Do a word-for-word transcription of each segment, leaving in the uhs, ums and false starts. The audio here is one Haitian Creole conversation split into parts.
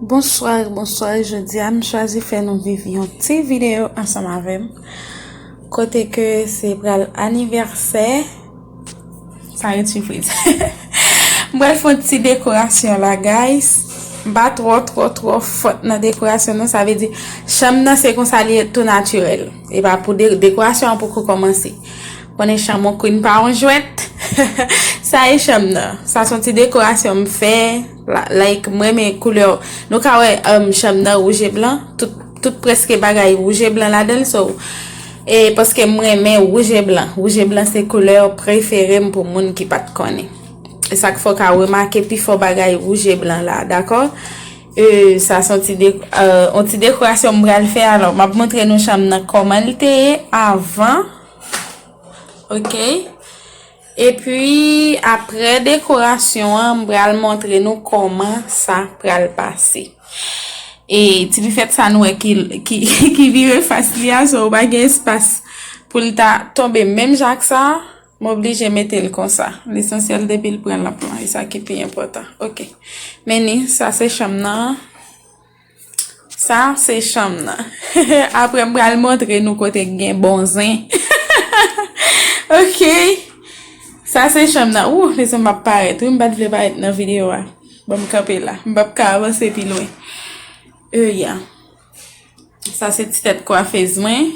Bonswa, bonswa. Jodi a, m chwazi fè nou viv yon ti videyo ansanm avè m. Kote ke se pral anivèsè. Sa ret sipriz. M pral fè yon ti dekorasyon la, guys. M pa twò, twò, twò fòt nan dekorasyon nan. Sa vle di, chanm nan se konsa li ye tou natirèl. E pa pou de-, dekorasyon an poko kòmanse. Konnen chanm yon queen pa yon jwèt. Sa e chanm nan. Sa se yon ti dekorasyon m fè. La, like, mwen renmen koulè. Nou ka wè, um, chanm nan wouj e blan. Tout, tout prèske bagay wouj e blan ladan l. So, e paske mwen renmen wouj e blan. Wouj e blan se koulè prefere m pou moun ki pa t konnen. E sa k fè w ka remake pifò bagay wouj e blan la, dakò? E, sa se yon ti de-, euh, yon ti dekorasyon m pral fè. Alò, m ap montre nou chanm nan kòman l te ye avan. Ok. Epi, apre dekorasyon an, m pral montre nou kòman sa pral pase. E ti pifèt sa nou wè ki, ki, ki vire fas li a, so pa gen espas pou l ta tonbe menm jan ak sa, m oblije mete l konsa. Lesansyèl depi l pran lanp lan, e sa ki pi enpòtan. Ok. Men ni, sa se chanm nan. Sa se chanm nan. Apre m pral montre nou kote k gen bon zen. Ok. Sa se chanm nan. Ou, mezanmi, m ap parèt. Wi, m pa t vle parèt nan videyo a. Bon, m kanpe la. M p ap ka avanse pi lwen. E ya. Sa se ti tèt kwafez mwen.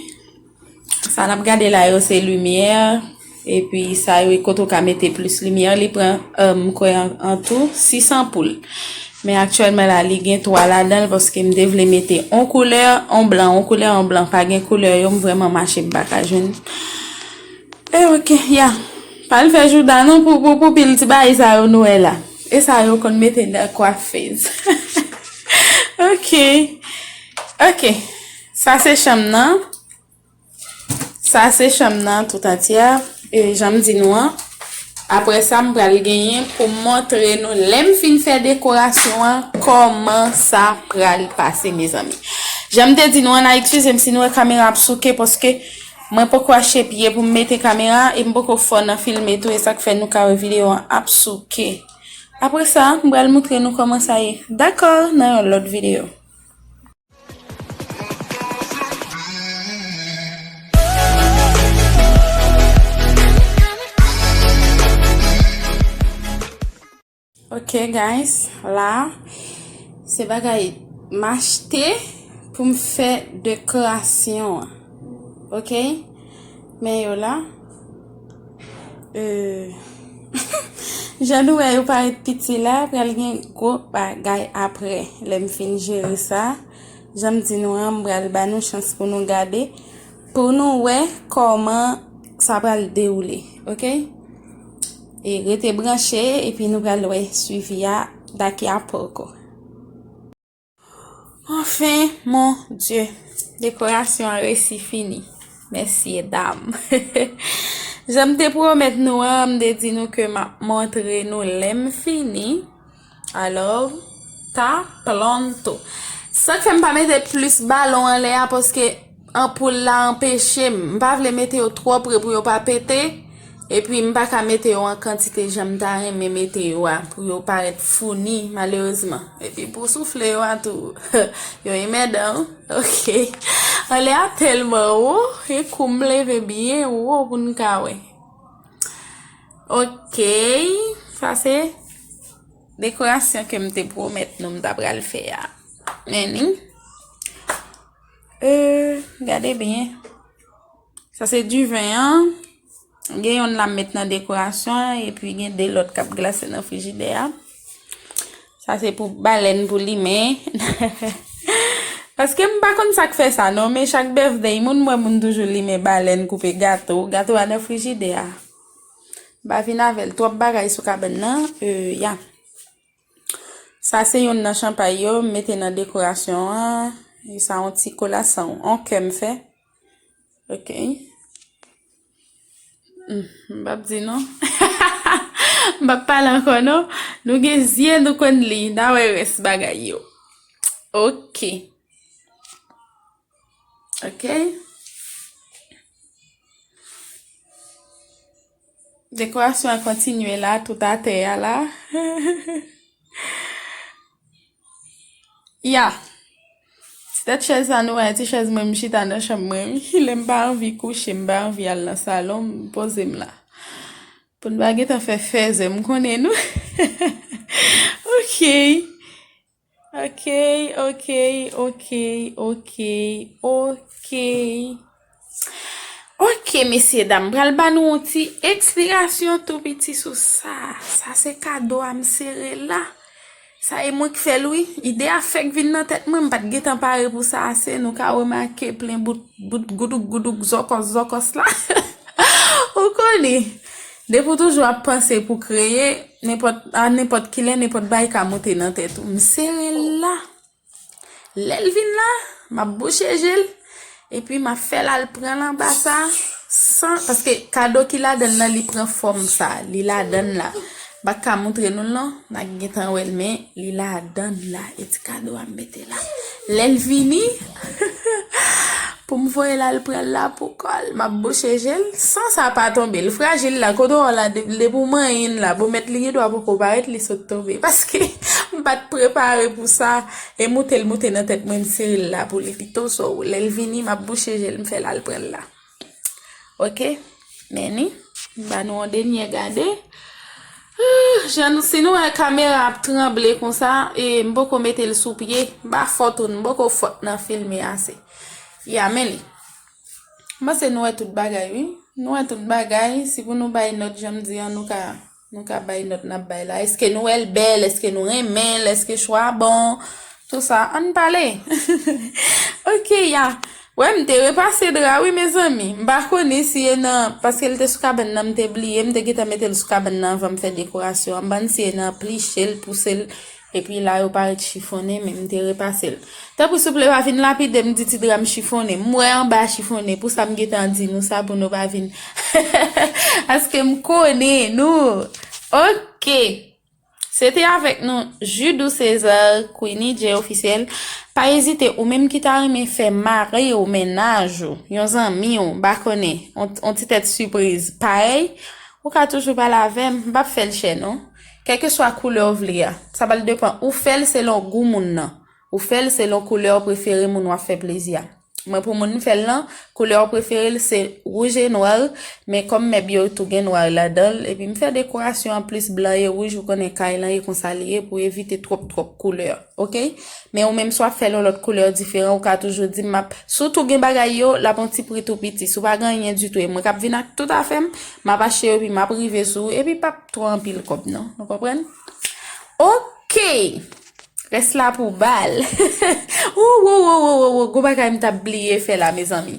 Sa n ap gade la yo se limyè. Epi sa yo e kote w ka mete plis limyè. Li pran, euh, m kwè an, an tou, sis anpoul. Men aktyèlman la, li gen twa ladan l paske m te vle mete on koulè, on blan, on koulè, on blan. Pa gen koulè yo, m vrèman mache, m pa ka jwenn. E ok, ya. Pa al fè jouda non pou, pou, pou pil ti bagay sa yo nou wè la. E sa yo konn mete nan kwafez. Ok. Ok. Sa se chanm nan. Sa se chanm nan tout antyè. E jan m di nou an. Apre sa, m pral genyen pou m montre nou lè m fin fè dekorasyon an, kòman sa pral pase, mezanmi. Jan m te di nou an la, eskize m si nou wè kamera ap souke, paske mwen poko achte pye pou m mete kamera, e m poko fò nan filme tou, e sa k fè nou ka wè videyo an ap souke. Apre sa, m pral montre nou kòman sa ye. Dakò, nan yon lòt videyo. Ok, guys, la, se bagay m achte pou m fè dekorasyon an. Ok? Men yo la. Euh, jan nou wè yo parèt piti la, pral gen gwo bagay apre. Lè m fin jere sa, jan m di nou an, m pral ba nou chans pou nou gade, pou nou wè kòman sa pral dewoule, ok? E rete branche, epi nou pral wè swivi a daki a poko. Anfen, mon Dye, dekorasyon an resi fini. Mèsi, dam. Jan m te pwomèt nou an, m te di nou ke m ap montre nou lè m fini. Alò, ta pronto. Sa k fè m pa mete plis balon anlè a, paske anpoul la anpeche m. M pa vle mete yo twò pre pou yo pa pete. Epi m pa ka mete yo an kantite jan m ta renmen mete yo a, pou yo parèt founi, malerezman. Epi pou soufle yo a tou, yo enmèdan, wi. Ok. Anlè a tèlman wo, e kou m leve byen wo pou n ka wè. Ok. Sa se dekorasyon ke m te pwomèt nou m ta pral fè a. Men ni. Euh, gade byen. Sa se diven an. Gen yonn la m met nan dekorasyon an, epi gen de lòt k ap glase nan frijidè a. Sa se pou balèn pou limen. Paske m pa konn sa k fè sa non, men chak birthday, moun m wè moun toujou limen balèn, koupe gato. Gato a nan frijidè a. M pa vin avè l, twòp bagay sou kabann nan. Euh, ya. Sa se yonn nan chanpay yo, m mete nan dekorasyon an. E sa yon ti kolasan, yon kè m fè. Ok. Hmm, m p ap di non. M p ap pale ankò non. Nou gen zye, nou konn li. N a wè rès bagay yo. Ok. Ok. Dekorasyon an kontinye la, tout atè a la. Ya. Ti tèt chèz sa nou wè, ti chèz mwen m chita nan chanm mwen wi. Lè m pa anvi kouche, m pa anvi al nan salon, m poze m la. Pou n pa gentan fè fèzè, m konnen nou. Ok. Ok, ok, ok, ok, ok. Ok, mesye dam, pral ba nou yon ti eksplikasyon tou piti sou sa. Sa se kado a m sere la. Sa e mwen k fè l wi. Ide a fèk vin nan tèt mwen, m pa t gentan pare pou sa ase. Nou ka remake plen bout, bout goudouk goudouk zòkòs zòkòs la. Ou konnen. Depi w toujou ap panse pou kreye, nenpòt, a nenpòt kilè, nenpòt bagay ka moute nan tèt ou. M sere l la. Lè l vin la, m ap bouche je l, epi m ap fè l al pran l anba sa, san, paske kado ki ladan l lan, li pran fòm sa, li ladan l la. M pa ka moutre nou l non, n a gentan wè l, men li ladan l la, e ti kado a m mete la. Lè l vini, pou m voye l al pran l la pou kò l, m ap bouche je l, san sa pa tonbe. L frajil la, kote w la, de- depi w manyen l la, pou mèt li gen dwa poko parèt, li sot tonbe. Paske m pa t prepare pou sa. E moute l moute nan tèt mwen, m sere l la pou li pito. So, lè l vini, m ap bouche je l, m fè l al pran l la. Ok? Men ni, m ba nou yon dènye gade. Ah, jan nou, si nou wè kamera ap tranble konsa, e m poko mete l sou pye, m pa fò tou, m poko fòt nan filme ase. Ya, men li. M panse nou wè tout bagay, wi. Nou wè tout bagay. Si pou nou bay nòt, jan m di an, nou ka, nou ka bay nòt n ap bay la. Èske nou wè l bèl? Èske nou renmen l? Èske chwa bon? Tou sa. Ann pale. Ok, ya. Wè, m te repase dra, wi, mezanmi. M pa konnen si e nan, paske l te sou kabann nan, m te bliye. M te gentan mete l sou kabann nan anvan m fè dekorasyon an. M pa konn si e nan pliche l, pouse l. Epi la, yo parèt chifonnen, men m te repase l. Tanpri, souple, pa vin lapide m, di ti dra m chifonnen. M wè anba a chifonnen, pou sa m gentan di nou sa, pou nou pa vin. Paske m konnen nou. Ok. Se te avèk nou, Judou César, Queenie J Officiel. Pa ezite, ou menm ki ta renmen fè mari w, mennaj ou, yon zanmi w, m pa konnen, on, on ti tèt sipriz, parèy, ou ka toujou pale avè m, m p ap fè l chè non. Kèlkeswa koulè w vle a, sa pral depann. Ou fè l selon gou moun nan. Ou fè l selon koulè w prefere moun w ap fè plezi a. Mwen, pou moun m fè l lan, koulè w prefere l se wouj e nwa, men kòm mèb yo tou gen nwa ladan l, epi m fè dekorasyon an plis blan e wouj, ou konnen kay lan e konsa li ye, pou evite twòp twòp koulè, ok? Men ou menm, si w ap fè l yon lòt koulè diferan, ou ka toujou di m, m ap, si w tou gen bagay yo, l ap yon ti pri tou piti. Si w pa gen anyen ditou, e mwen k ap vin ak tout afè m, m ap achte yo, epi m ap rive sou ou, epi p ap twò anpil kòb non, nou konprann? Ok! Rès la pou bal. Ou, ou, ou, ou, ou, ou, gwo bagay m t ap bliye fè la, mezanmi.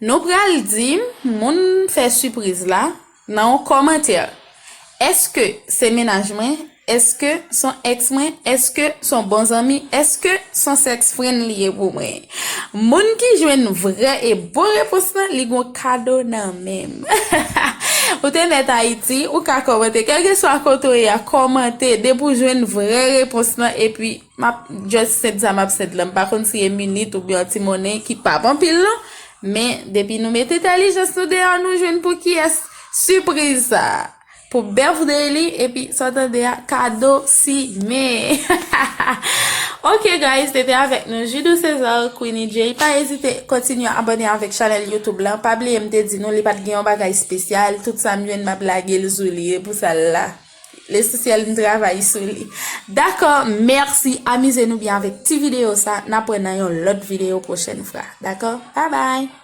Nou pral di moun fè sipriz la nan yon kòmantè. Èske se mennaj mwen? Èske se yon èks mwen? Èske se yon bon zanmi? Èske se yon sex friend li ye pou mwen? Moun ki jwenn vrè e bon repons lan, li gon kado nan men m. Ou te nèt Ayiti, ou ka kòmante. Kèlkeswa kote w ye a, kòmante. Depi w jwenn vrè repons lan, epi m ap just send sa m ap send lan. M pa konn si e minit oubyen yon ti monnen ki p ap anpil non. Men, depi nou mete entèlijans nou deyò, nou jwenn pou kiyès sipriz sa. Pou birthday li, epi sa w tande a, kado simen. Ok, guys, te te avèk nou, Judou César, Queenie J. Pa ezite kontinye abòne avèk chanèl YouTube lan. Pa bliye m te di nou, li pa t gen yon bagay espesyal. Tout sa m jwenn, m ap lage l sou li. E pou sa l la. Lesansyèl, m travay sou li. Dakò, mèsi. Amize nou byen avèk ti videyo sa. N ap wè nan yon lòt videyo pwochèn fwa. Dakò? Bye bye!